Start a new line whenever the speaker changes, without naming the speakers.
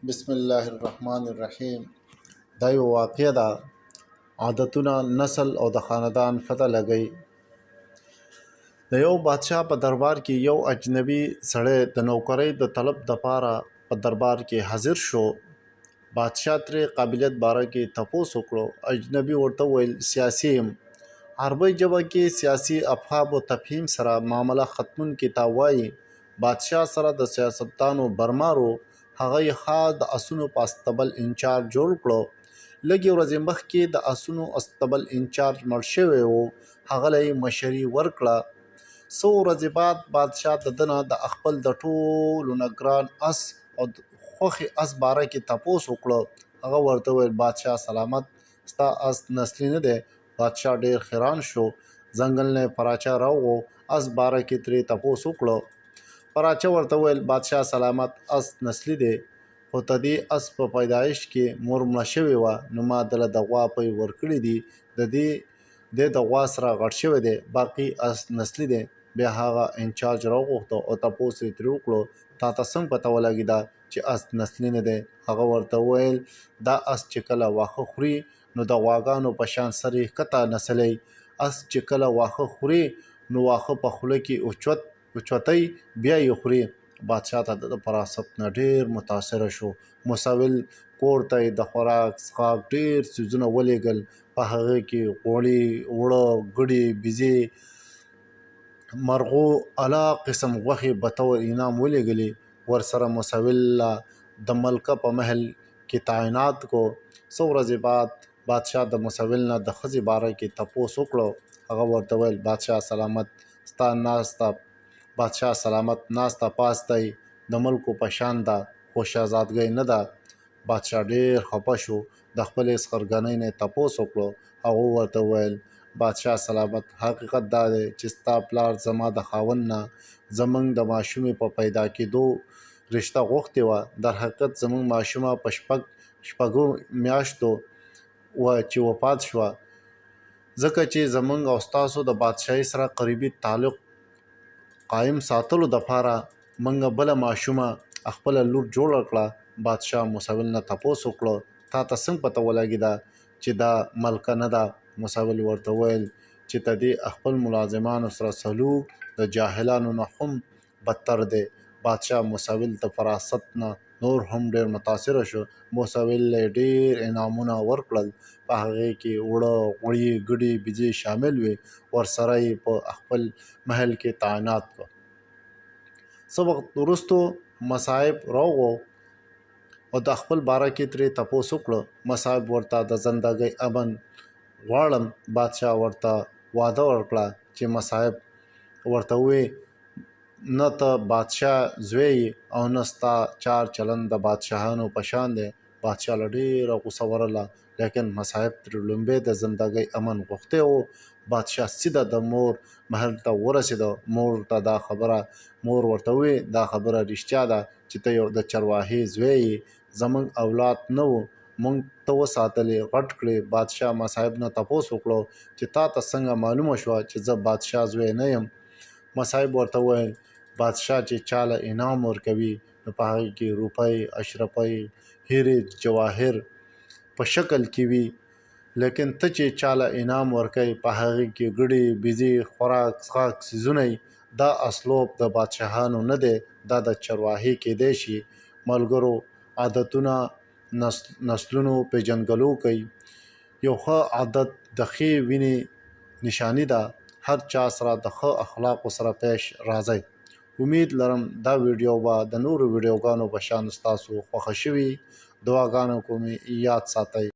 بسم الله الرحمن الرحیم. دا یو واقعه ده. عادتونه نسل او د خاندان پته لګی. د یو بادشاه په دربار کې یو اجنبي سړی د نوکرۍ د طلب دپاره په دربار کې حاضر شو. بادشاه ترې قابلیت باره کې تپوس وکړو. اجنبي ورته وویل سیاسي یم. عربۍ ژبه کې سیاسي افهام و تفهیم سره معامله ختمونکي ته وایي. بادشاه سره د سیاستدانو برمار و، هغه یې خاص د اسونو په اصطبل انچارج جوړ کړو. لږې ورځې مخکې د اسونو اصطبل انچارج مړ شوی و، هغه له یې مشري ورکړه. څو ورځې بعد بادشاه د ده نه د خپل د ټولو نه ګران اس او خوښې اس باره کې تپوس وکړو. هغه ورته وویل بادشاه سلامت، ستا اس نسلي نه دی. بادشاه ډېر حیران شو. ځنګل نه یې پراچه راوغو، اس باره کې ترې تپوس وکړو. پراچه ورته وویل بادشاه سلامت، اس نسلي دی، خو ته دې اس په پیدایش کې مور مړه شوې وه، نو ما دله د غوا پۍ ورکړي دي، د دې دی د غوا سره غټ شوی دی، باقي اس نسلي دی. بیا هغه انچارج راوغوښتو او تپوس یې ترې وکړو تاته څنګه پته ولګېده چې اس نسلي نه دی؟ هغه ورته وویل دا اس چې کله واښه خوري نو د غواګانو په شان سر یې ښکته نسلی. اس چې کله واښه خوري نو واښه په خوله کې اوچتوي بیا یې خوري. بادشاه ته د ده فراست نه ډېر متاثره شو. مسول کور ته یې د خوراک څښاک ډېر څیزونه ولېږل. په هغې کې غوړي، اوړه، ګړي، بیزې، مرغو اعلی قسم غوښې بطور انعام ولېږلې. ورسره مسول له د ملکه په محل کې تعینات کو. څو ورځې بعد بادشاه د مسول نه د ښځې باره کې تپوس وکړو. هغه ورته وویل بادشاه سلامت، ستا ناسته بادشاه سلامت ناسته پاسته یې د ملکو په شان ده، خو شهزادګۍ نه ده. بادشاه ډېر خپه شو. د خپلې سخرګنۍ نه یې تپوس وکړو. هغو ورته وویل بادشاه سلامت، حقیقت دا دی چې ستا پلار زما د خاوند نه زمونږ د ماشومې په پیدا کېدو رشته غوښتې وه. در حقیقت زمونږ ماشومه په شپږو میاشتو وه چې وفات شوه، ځکه چې زمونږ او ستاسو د بادشاهۍ سره قریبي تعلق قایم ساتلو دپاره مونږ بله ماشومه خپله لور جوړه کړه. بادشاه مسول نه تپوس وکړو تا ته څنګه پته ولګېده چې دا ملکه نه ده؟ مسول ورته وویل چې ته دې خپل ملازمانو سره سلوک د جاهلانو نه هم بدتر دی. بادشاه مسول د فراست نه نور هم ډېر متاثره شو. مسول له یې ډېر انعامونه ورکړل. په هغې کې اوړه، غوړي، ګډي، بیزې شامل وې. ورسره یې په خپل محل کې تعینات کړ. څه وخت وروسته مصاحب راوغو او د خپل باره کې ترې تپوس وکړو. مصاحب ورته د زندګۍ امن غواړم. بادشاه ورته وعده ورکړه چې مصاحب ورته ووی نه ته بادشاه زوی یې او نه ستا چار چلند د بادشاهانو په شان دی. بادشاه له ډېره غوسه ورله، لیکن مصاحب ترې لومبی د زندګۍ امن غوښتی و. بادشاه سیده د مور محل ته ورسېده. مور ته دا خبره مور ورته ووی دا خبره رښتیا ده چې ته یو د چرواهې زوی یې، زمونږ اولاد نه و، مونږ ته وساتلې، غټ کړې. بادشاه مصاحب نه تپوس وکړو چې تا ته څنګه معلومه شوه چې زه بادشاه زوی نه یم؟ مصاحب ورته وویل بادشاه چې چاله انعام ورکوي نو په هغې کې روپۍ، اشرفۍ، هیرې، جواهر په شکل کې وي، لیکن ته چې چاله انعام ورکوي په هغې کې ګړي، بیزې، خوراک څښاک څیزونه وي. دا اسلوب د بادشاهانو نه دی، دا د چرواهې کېدای شي. ملګرو عادتونه نسلونو پېژندګلو کوي. یو ښه عادت د ښې وینې نشاني ده. هر چا سره د ښه اخلاقو سره پیش راځئ. امید لرم دا ویډیو به د نورو ویډیوګانو په شان ستاسو خوښه شوي. دعاګانو کې مې یاد ساتئ.